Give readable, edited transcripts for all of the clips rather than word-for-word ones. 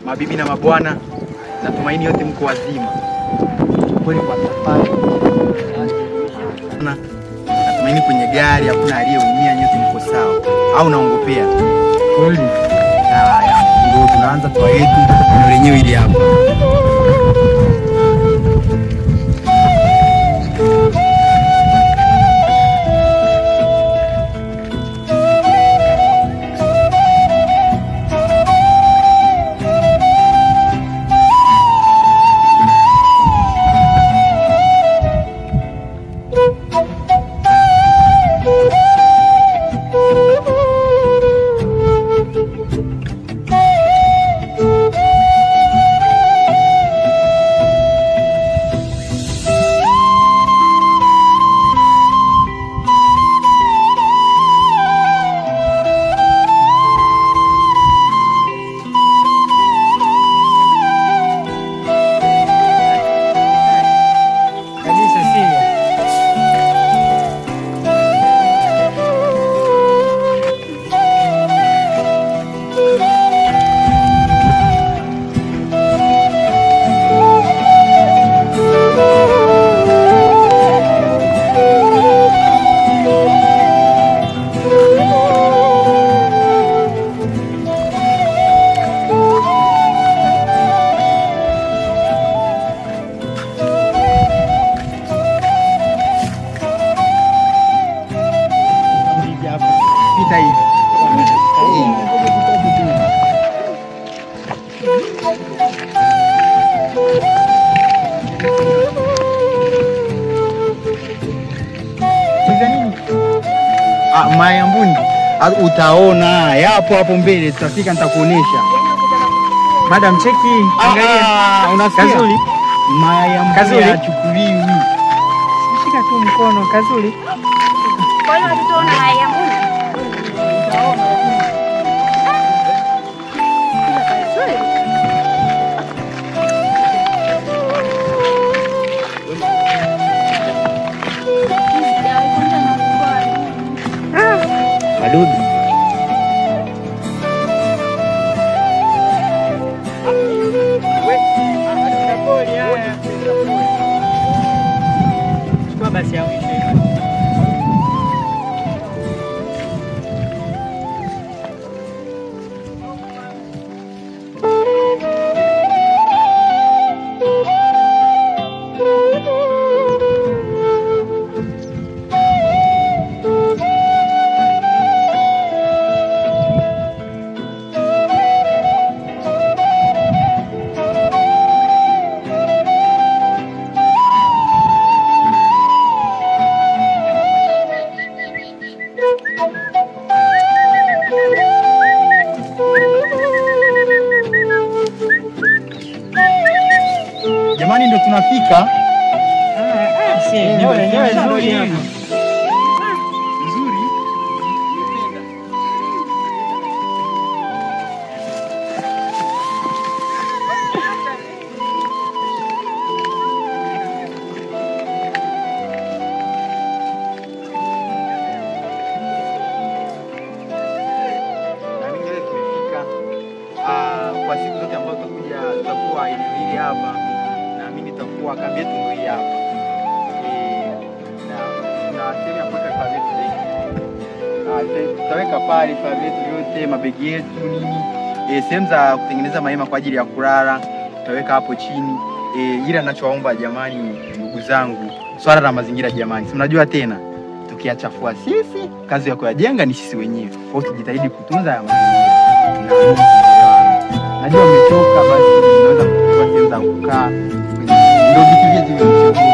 Mabibi na mabwana, natumaini yote mko wazima. Kweli kwa safari. Natumaini kwenye gari hakuna aliyeumia, nyote mko sawa. Au naongopea? Kweli. Haya, ndio tunaanza toa yetu, ndio lenyewe ili hapa. Mayambuni utaona yapo hapo mbele, tutafika nitakuonesha. Madam cheki, angalia. Unasikia? Kazuri. Mayambuni hayachukuliwi. Shika tu mkono, kazuri. Kwa hiyo tutaona mayambuni. Wadudu. Chukua basi ya mwisho. Jamani ndio tunafika. Si eneo lenyewe nzuri. Nzuri. Na mimi leo tumefika. Kwa siku zote ambazo tutakuja tutakuwa eneo hili hapa. Naamini itakuwa kambi yetu ndio hii hapa. Na kuna sehemu ya kuweka vifaa vyetu vingi. Tutaweka pale vifaa vyetu vyote, mabegi yetu nini. Sehemu za kutengeneza mahema kwa ajili ya kulala tutaweka hapo chini. Ila ninachowaomba jamani, ndugu zangu, swala la mazingira jamani, si mnajua tena tukiachafua sisi, kazi ya kuyajenga ni sisi wenyewe. Kwa hiyo tujitahidi kutunza ya mazingira. Najua mmechoka, basi mnaweza kuchukua sehemu za kukaa. Ndio vitu vyetu vya.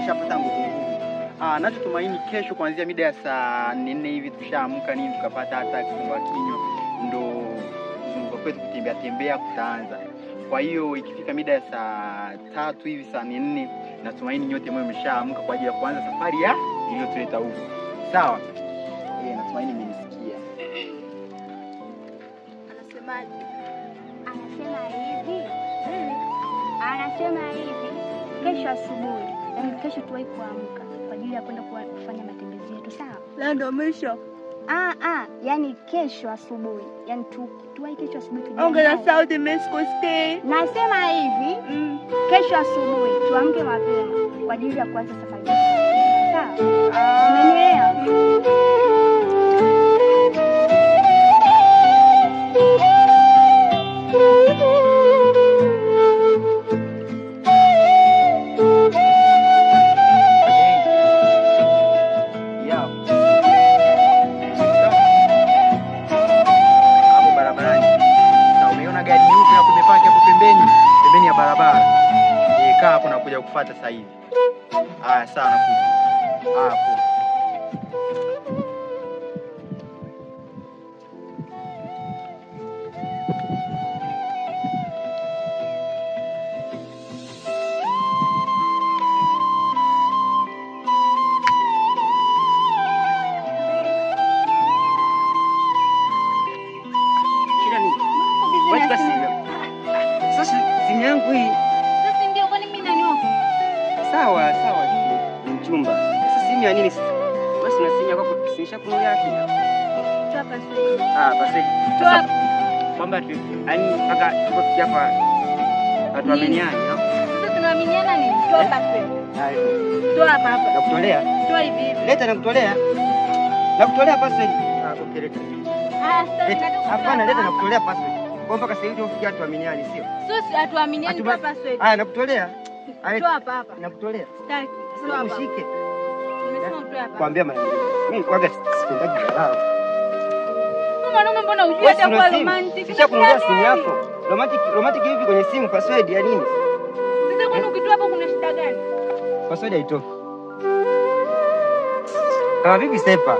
Tumeshapata nguvu nguvu. Nachotumaini kesho kuanzia mida ya saa 4 hivi tushaamka nini tukapata hata kifungua kinywa, ndo kuzunguka kwetu kutembea tembea kutaanza. Kwa hiyo ikifika mida ya saa 3 hivi saa 4 natumaini nyote mwe mmeshaamka kwa ajili ya kuanza safari ya iliyotuleta huku. Sawa? Natumaini mmenisikia. Anasemaje? Anasema hivi. Anasema hivi, kesho asubuhi, yaani kesho tuwahi kuamka kwa ajili ya kwenda kufanya matembezi yetu, sawa? Leo ndo mwisho. Yaani kesho asubuhi, yaani tuwahi kesho asubuhi tujiandae. Ongeza sauti mimi sikusikii. Nasema hivi, kesho asubuhi tuamke mapema kwa ajili ya kuanza safari yetu. Sawa? Umenielewa? Pembeni ya barabara. Kaa hapo nakuja kufuata sasa hivi. Haya sawa nakuja. Hapo. Shida nini? Wacha sasa simu yangu hii. Sasa ndio kwani mimi nani wako? Sawa, sawa mchumba. Sasa simu ya nini sasa? Wewe una simu yako sinishakununulia lakini. Toa password. Password. Toa kwamba tu yani mpaka tuko hapa hatuaminiani, no? Sasa tunaaminiana nini? Toa password. Toa hapa hapa. Nakutolea. Toa hivi hivi. Leta nakutolea. Nakutolea password. Okay leta. Sasa hapana leta nakutolea password. Kwa mpaka sasa hivi ufikia tuaminiani sio? Sio hatuaminiani kwa password. Haya nakutolea. Toa hapa hapa. Nakutolea. Sitaki. Toa hapa. Ushike. Nimesema utoe hapa. Kuambia mara nyingi. Mimi kwaga sipendagi dharau. Wewe mwanaume mbona hujui hata kwa romantic? Sishakununulia simu yako. Romantic hivi kwenye simu password ya nini? Sasa kwani ukitoa hapo kuna shida gani? Password haitoki. Kama vipi sepa?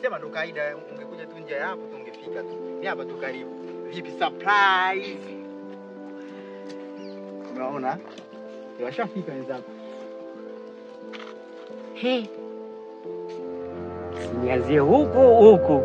Sema ndo kaida, ungekuja tu nje hapo tu ungefika tu. Ni hapa tu karibu. Vipi surprise? Unaona? Washafika wenzako. Hey. Nianzie huku huku.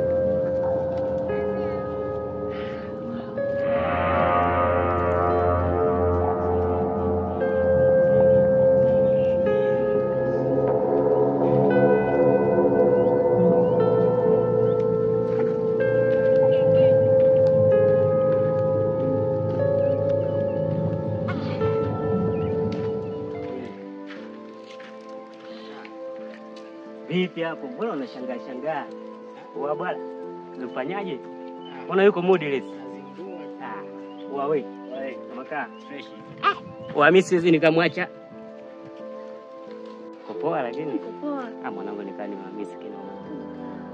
Vipi hapo? Mbona unashangaa shangaa? Wa bwana, unafanyaje? Mbona yuko moodless? Wa wewe, kama kaa fresh. Wa mimi siwezi nikamwacha. Poa lakini. Poa. Mwanangu nikani wa mimi sikina.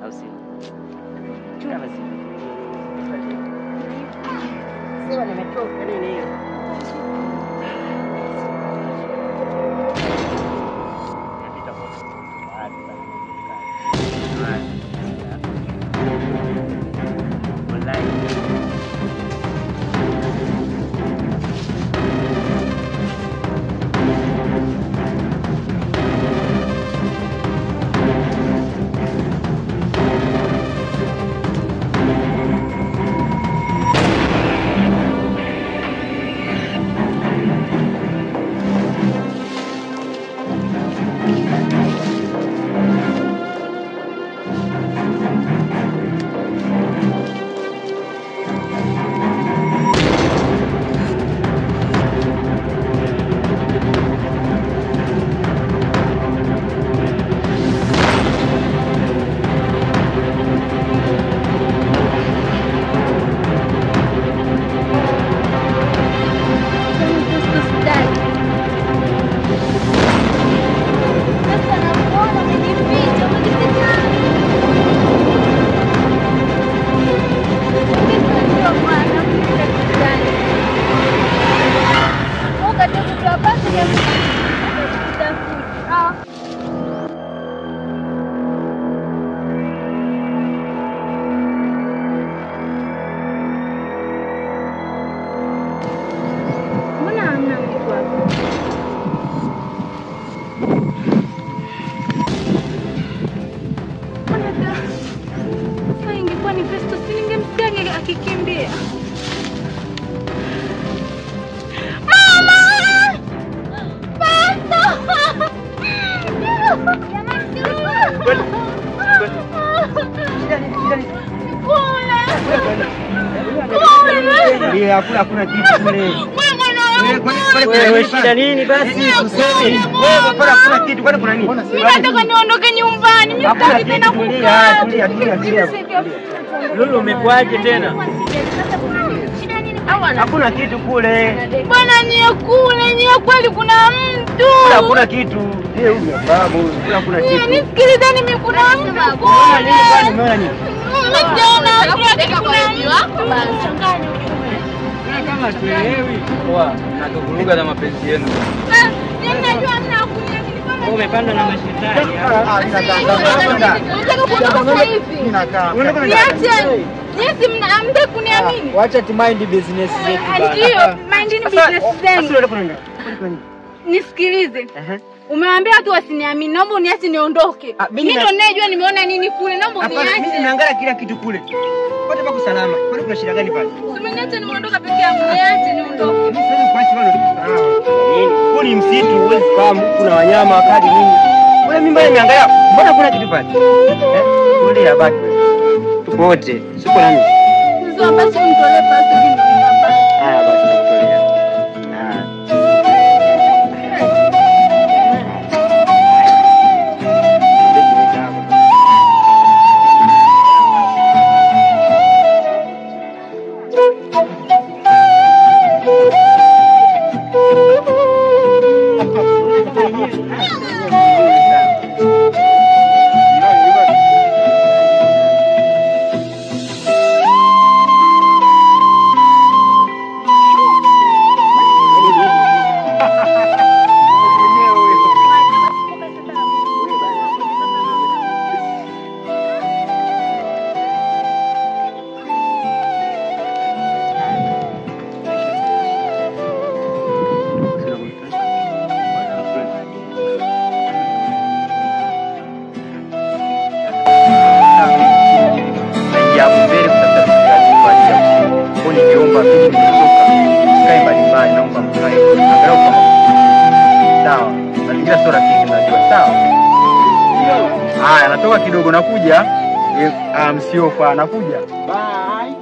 Au si? Kama si. Sasa nimechoka nini hiyo? Tulia, hakuna kitu kule. Wewe shida nini basi? Useme. Wewe bora hakuna kitu, kwani kuna nini? Mimi nataka niondoke nyumbani. Mimi sitaki tena kukaa. Tulia. Lulu umekuaje tena? Hakuna kitu kule. Bwana nyie kule, nyie kweli kuna mtu. Hakuna kitu. Yeye huyu babu, hakuna kitu. Nisikilizeni mimi kuna mtu kule. Umeona nini? Mimi sijaona hakuna kitu wako basi. Kama tuelewi. Poa, natuvuruga na mapenzi yenu. Mimi najua mna kuniamini kama umepanda na mashetani. Unataka kuondoka sasa hivi? Mimi nakaa. Niache. Jinsi mnaamda kuniamini. Wacha tu mind business zetu bana. Ndio, mind business zenu. Nisikilize. Umewaambia watu wasiniamini. Naomba uniache niondoke. Mimi ndo ninayejua nimeona nini kule. Naomba uniache. Mimi nimeangalia kila kitu kule. Pote pako salama. Kwani kuna shida gani pale? Umeniacha nimeondoka peke yangu. Niache niondoke. Mimi siwezi kuacha wewe ndio salama. Nini? Huu ni msitu, huwezi fahamu kuna wanyama wakali nini. Wewe mimi mbona nimeangalia? Mbona kuna kitu pale? Tulia baki. Tupo wote. Siko nani? Sio basi unitolee basi mimi baba. Haya basi nakutolea. Haya, natoka kidogo nakuja. Msiofa nakuja. Bye.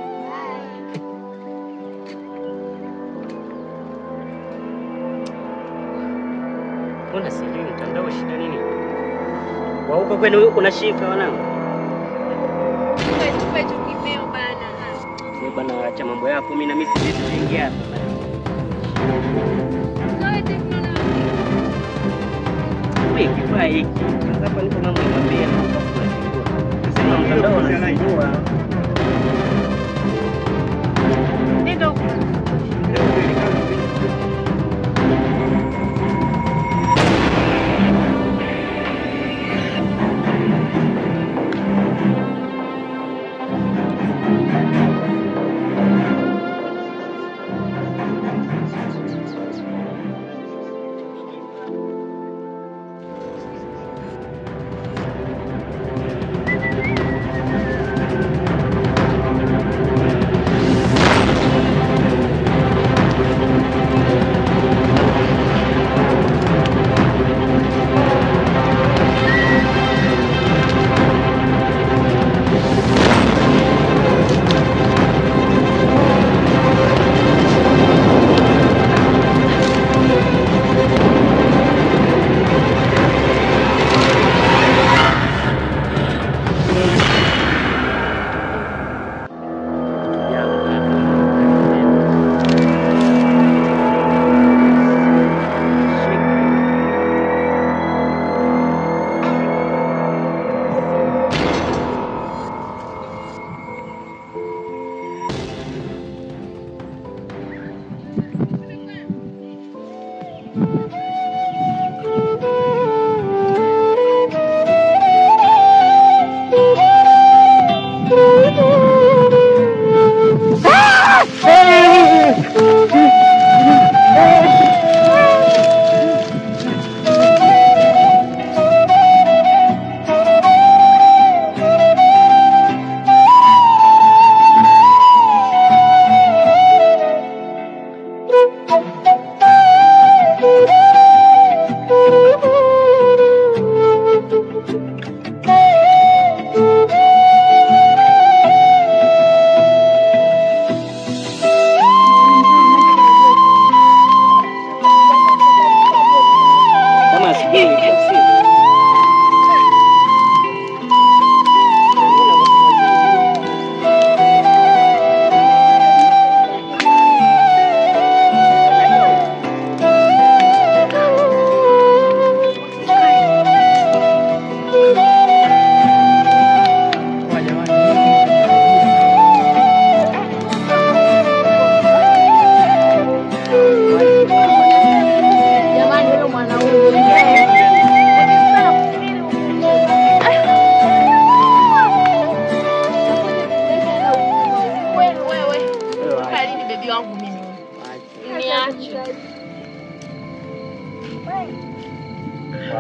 Mbona sijui mtandao shida nini? Wa huko kwenu unashika wanangu. Tupe kimeo bana. Wewe bana acha mambo yako, mimi na mimi siwezi kuingia hapa bana. Wewe kifaa hiki. Hapa niko mambo ya sema mtandao unazingua. Nenda huko.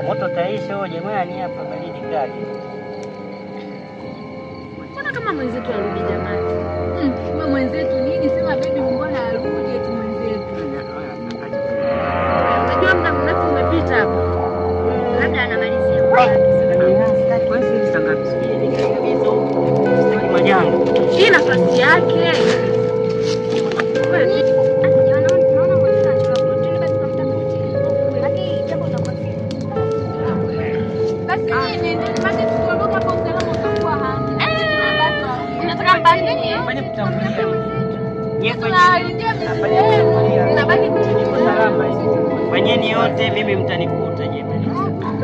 Moto taisha huo jamani, hapa baridi kali. Mbona kama mwenzetu arudi jamani? Kama mwenzetu nini? Sema baby mbona arudi eti mwenzetu. Unajua muda mrefu umepita hapa. Labda anamalizia. Hii nafasi yake. Fanyeni yote, mimi mtanikuta jamani.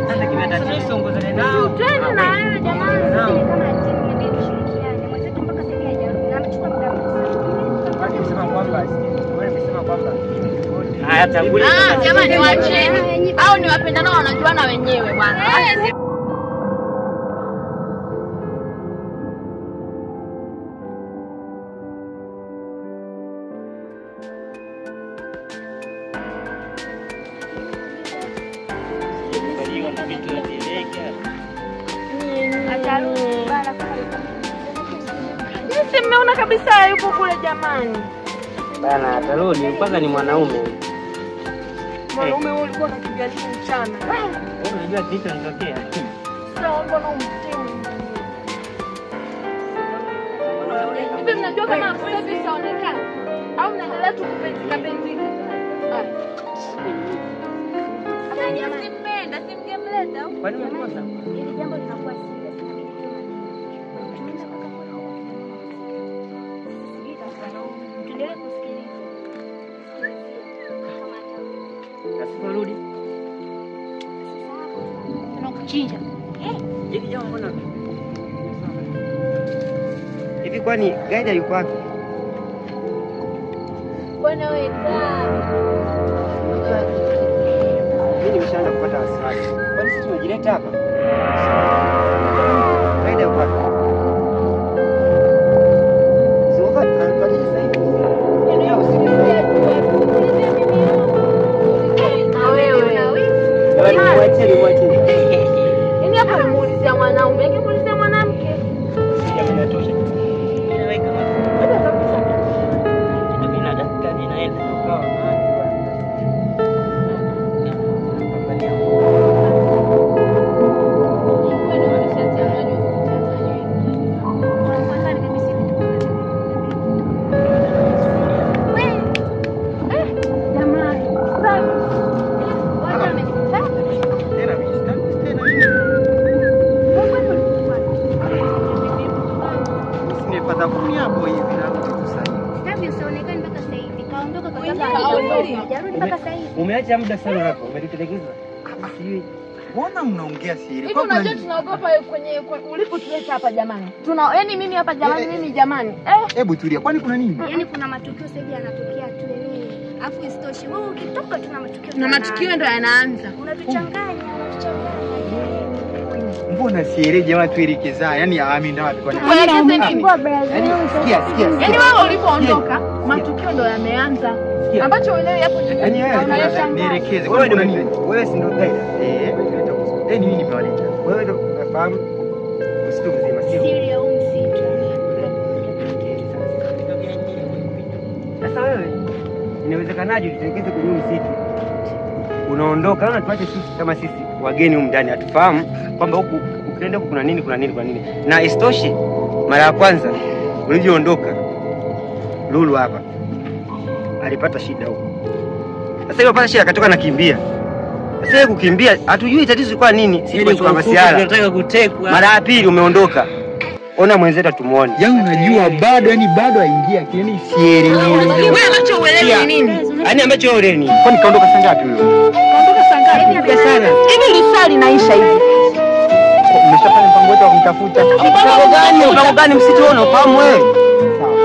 Sasa kimetatizo ongozane nao. Twende na wewe jamani. Kama timu inabidi tushirikiane. Mwenzetu mpaka sasa hajarudi na amechukua muda mrefu. Wewe kwamba haya tangulia. Jamani waacheni. Au ni wapendanao wanajuana wenyewe bwana. Jinsi mmeona kabisa yupo kule jamani. Bana atarudi, kwanza ni mwanaume. Mwanaume wewe ulikuwa unapiga nini mchana? Wewe unajua kilichonitokea. Sasa mbona umtimu? Hivi mnajua kama sasa saonekana au mnaendelea tu kupenzika penzika? Sasa simpenda, simgemleta. Kwa nini umekosa? Hili jambo linakuwa serious na mimi tuendelee kusikiliza. Asiporudi. Tunakuchinja. Hili jambo mbona? Hivi kwani guide yuko wapi? Bwana wewe. Mimi nimeshaanza kupata wasiwasi. Kwani sisi tumejileta hapa? Guide yuko wapi? Zofa anatuaje sasa hivi? Na wewe. Mwacheni. Yaani hapa nimuulizia mwanaume, angemuulizia mwanamke. Jamani inatosha. Nimeweka kabisa. Kitu kina dakika inaenda. Umeacha muda sana hapo, umetutelekeza. Sijui. Mbona mnaongea siri? Hivi unajua tunaogopa kwenye ulipotuleta hapa jamani. Tuna yani mimi hapa jamani, mimi jamani. Hebu tulia. Kwani kuna nini? Yaani kuna matukio sasa hivi yanatokea tu yani. Alafu isitoshe wewe ukitoka tuna matukio. Na matukio ndio yanaanza. Unatuchanganya, unatuchanganya. Mbona sielewi jamani, tuelekezaa. Yaani ameenda wapi kwani? Yaani sikia. Yaani wewe ulipoondoka matukio ndio yameanza. Ambacho uelewi hapo ni yaani wewe nielekeze. Wewe ndio nini? Wewe si ndio guide? Ni mimi nimewaleta. Wewe ndio unafahamu msitu mzima sio? Siri ya msitu. Sasa wewe inawezekanaje utuelekeze kwenye msitu? Unaondoka na tuache sisi kama sisi wageni humu ndani hatufahamu kwamba huku ukienda huku kuna nini kuna nini kuna nini. Na isitoshe mara ya kwanza ulivyoondoka Lulu hapa alipata shida huko. Sasa yeye alipata shida akatoka nakimbia. Sasa yeye kukimbia hatujui tatizo kwa nini. Sisi kwa masiara. Tunataka kutekwa. Mara ya pili umeondoka. Ona mwenzetu tumuone. Yaani unajua bado yani bado haingia yani sielewi. Wewe ambacho uelewi ni nini? Yaani ambacho wewe uelewi nini? Kwani kaondoka saa ngapi huyo? Kaondoka saa ngapi? Sana. Hivi lisali naisha hivi. Umeshafanya mpango wetu wa kumtafuta. Mpango gani? Mpango gani msitu wewe unafahamu wewe? Sawa.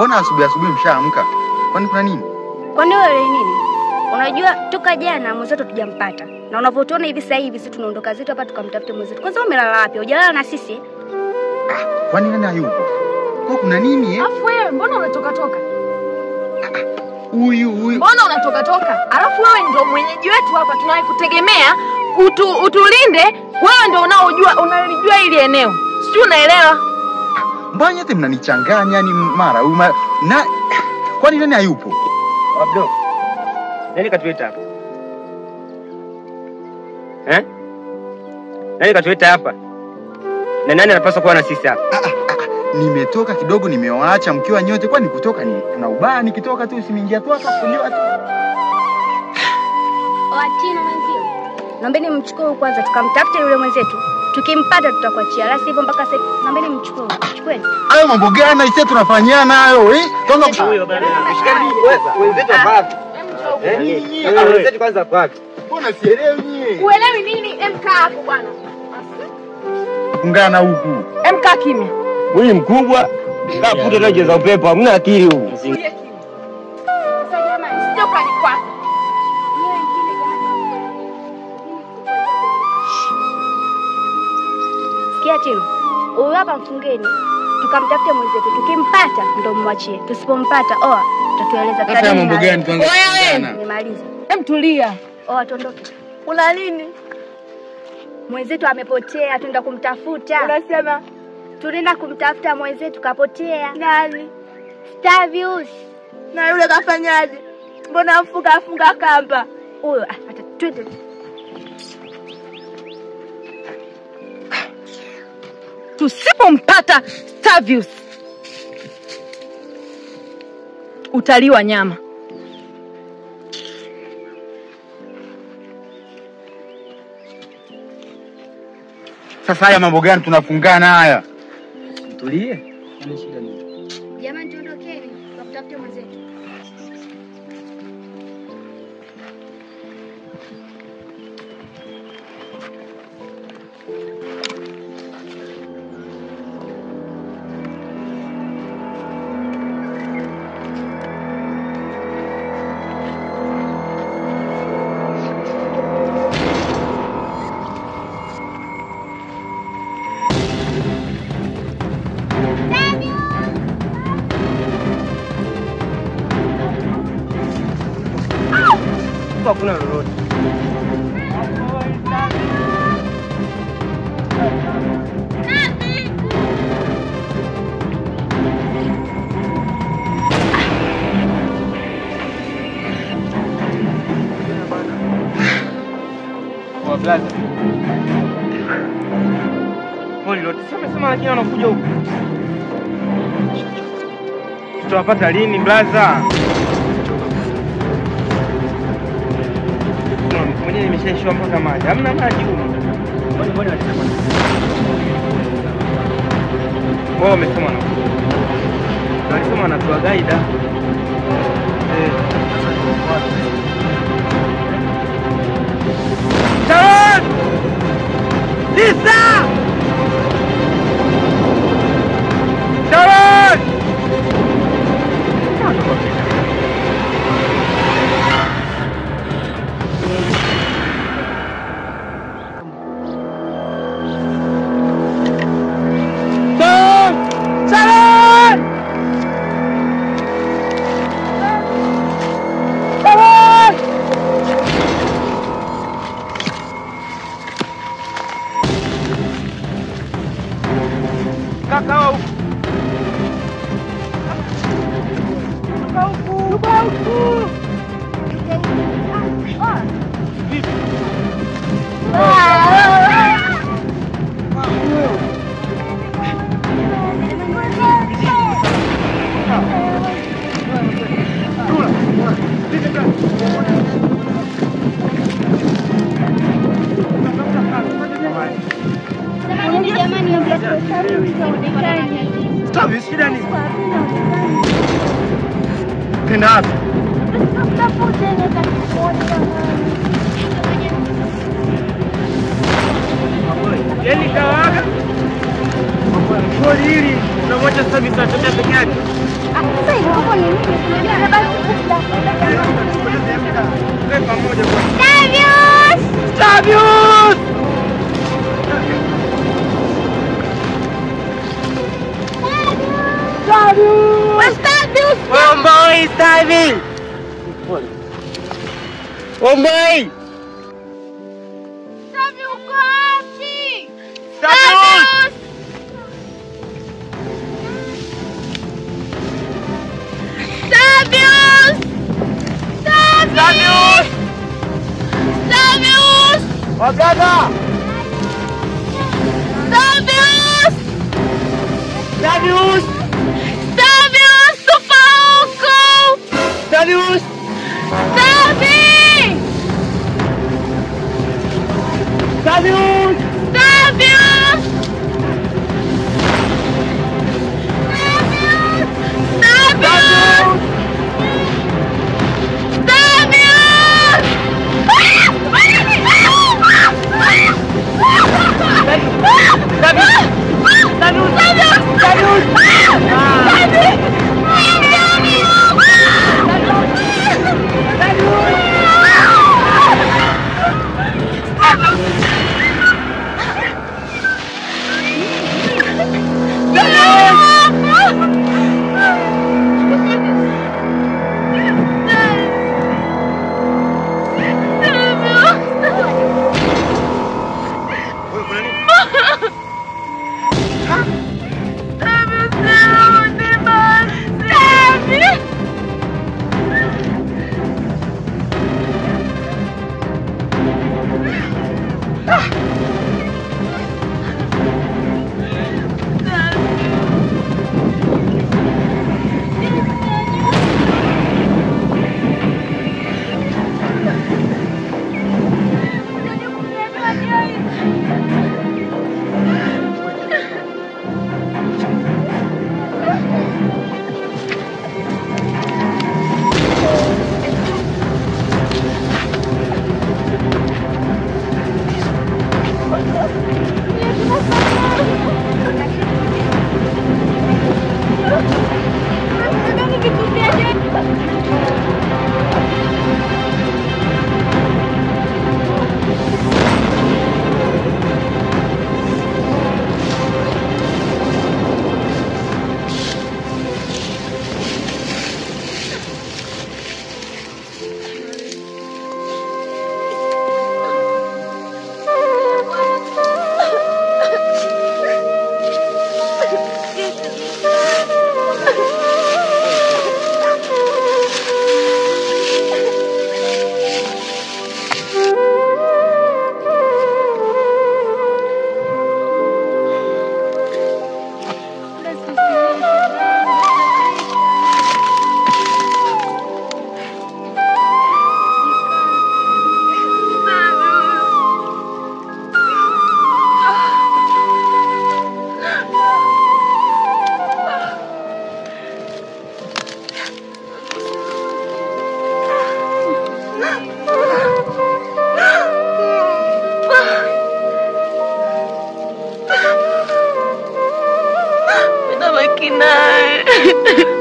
Mbona asubuhi asubuhi mshaamka? Kwani kuna nini? Kwani wewe nini? Unajua toka jana mwenzetu tujampata. Na unavyotuona hivi sasa hivi sisi tunaondoka zetu hapa tukamtafute mwenzetu. Kwanza umelala wapi? Hujalala na sisi? Ah, kwani nani hayupo? Kwa kuna nini eh? Afu wewe mbona unatoka toka? Huyu huyu. Mbona unatoka toka? Alafu wewe ndio mwenyeji wetu hapa, tunayekutegemea utulinde. Wewe ndio unaojua, unalijua hili eneo. Sijui unaelewa? Mbona nyote mnanichanganya yani mara na kwani nani hayupo? Abdo. Nani katuleta hapa? Eh? Nani katuleta hapa? Na nani anapaswa kuwa na sisi hapa? Nimetoka kidogo nimewaacha mkiwa nyote, kwani kutoka ni kuna ubaya nikitoka tu usimingia tu hapa kuliwa tu. Watino mwenzio. Naombeni mchukue kwanza tukamtafute yule mwenzetu. Tukimpata tutakuachia. La sivyo mpaka sasa naombeni mchukue. Chukueni. Hayo mambo gani sisi tunafanyana hayo eh? Kwanza huyo bana. Wenzetu hapa. Wenzetu kwanza wapi? Mbona sielewi nyie? Uelewi nini? MK hapo bwana. Ungana huku. MK kimya. Mwili mkubwa, kaa puto na jeza upepo, hamna akili huku. Sasa jamani, sio kani kwako. Sikia Tino. Huyu hapa mfungeni. Tukamtafute mwenzetu. Tukimpata ndo mwachie. Tusipompata oa tutatueleza. Sasa mambo gani tuanze kufanya? Nimalize. Hem tulia. Oa tuondoke. Una nini? Mwenzetu amepotea, tunaenda kumtafuta. Unasema tunaenda kumtafuta mwenzetu kapotea. Nani? Stavius. Na yule kafanyaje? Mbona afunga kamba? Huyo hata twende. Tusipompata Stavius utaliwa nyama. Sasa haya mambo gani tunafungana haya? Tulie. Kuna shida nini? Jamani tuondokeni, tukamtafute mwenzetu. Hakuna lolote. Kwa blaza. Pole lote. Sema lakini wanakuja huku. Tutawapata lini blaza? Mwenyewe nimeshaishiwa mpaka maji. Hamna maji huko. Mbona walisema? Wao wamesema na. Walisema wanatoa guide. Eh. Sharon! Lisa! Sharon! Yaani kawaga. Kwa hili. Unamwacha sasa hivi anatembea peke yake. Sasa ilikuwa ni nini? Unajua basi tukae pamoja kwa. Tavius! Tavius! Tavius! Tavius! Omboi, Tavi! Omboi! Tavi uko wapi? Tavius! Tavius! Tavius! Tavius! Waganga! Tavius! Tavius! Tavius, tupa huko! Tavius! Tavi! Tavius! Tavius! Tavius! Tavius! Tavius! Tavius! Tavius!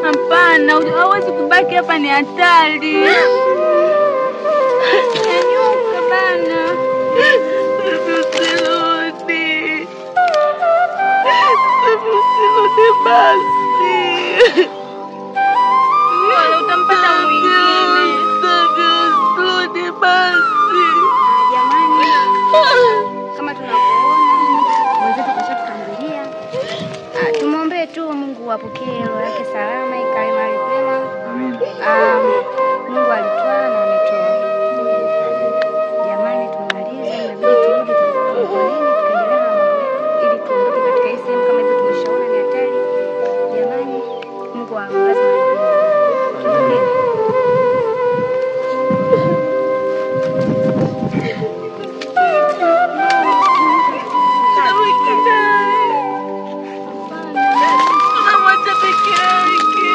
Hapana, hauwezi kubaki hapa, ni hatari. Nyanyuka bana. Usirudi. Usirudi basi. Wala utampata mwingine. Usirudi basi. Jamani, kama tunavyoona mwenzetu kashatutangulia. Tumuombe tu Mungu apokee roho yake salama, ikae mahali pema. Amen. Mungu alitoa na ametoa. Jamani, tumalize, inabidi turudi tukaendelee na mambo yetu ili tuondoke katika hii sehemu kama hivyo tumeshaona ni hatari. Jamani, Mungu amlaze mahali pema. Tunamwacha peke yake.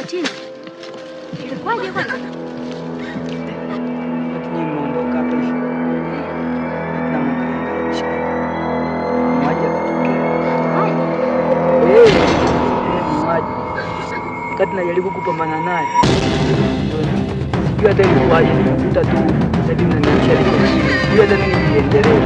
Martina, ilikuwaje kwanza? Wakati nyinyi mmeondoka hapa hivi, tunamwangalia mshikaji. Mmoja akatokea. Mmoja. Wakati najaribu kupambana naye, sijui hata ilikuwaje, nilikuta tu sasa hivi mnaniamsha niko chini. Sijui hata nini kiendelee.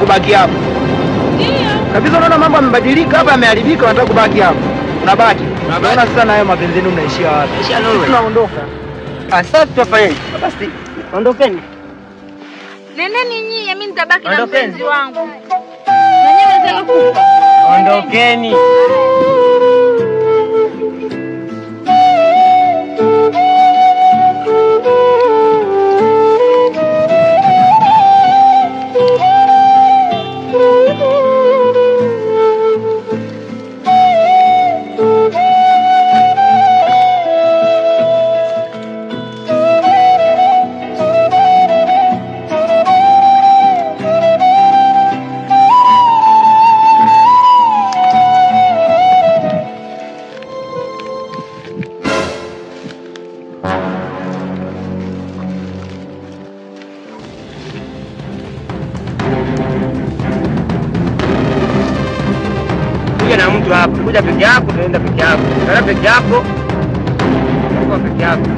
Kubaki hapo. Ndio. Kabisa unaona mambo yamebadilika hapa, yameharibika, unataka kubaki hapo. Unabaki. Unaona sasa na hayo mapenzi yenu mnaishia wapi? Tunaondoka. Sasa tutafanyaje? Basi ondokeni. Nendeni nyinyi, mimi nitabaki na mpenzi wangu. Na nyinyi mnataka kufa. Ondokeni. Kuja peke yako, tunaenda peke yako. Kana peke yako. Uko peke yako.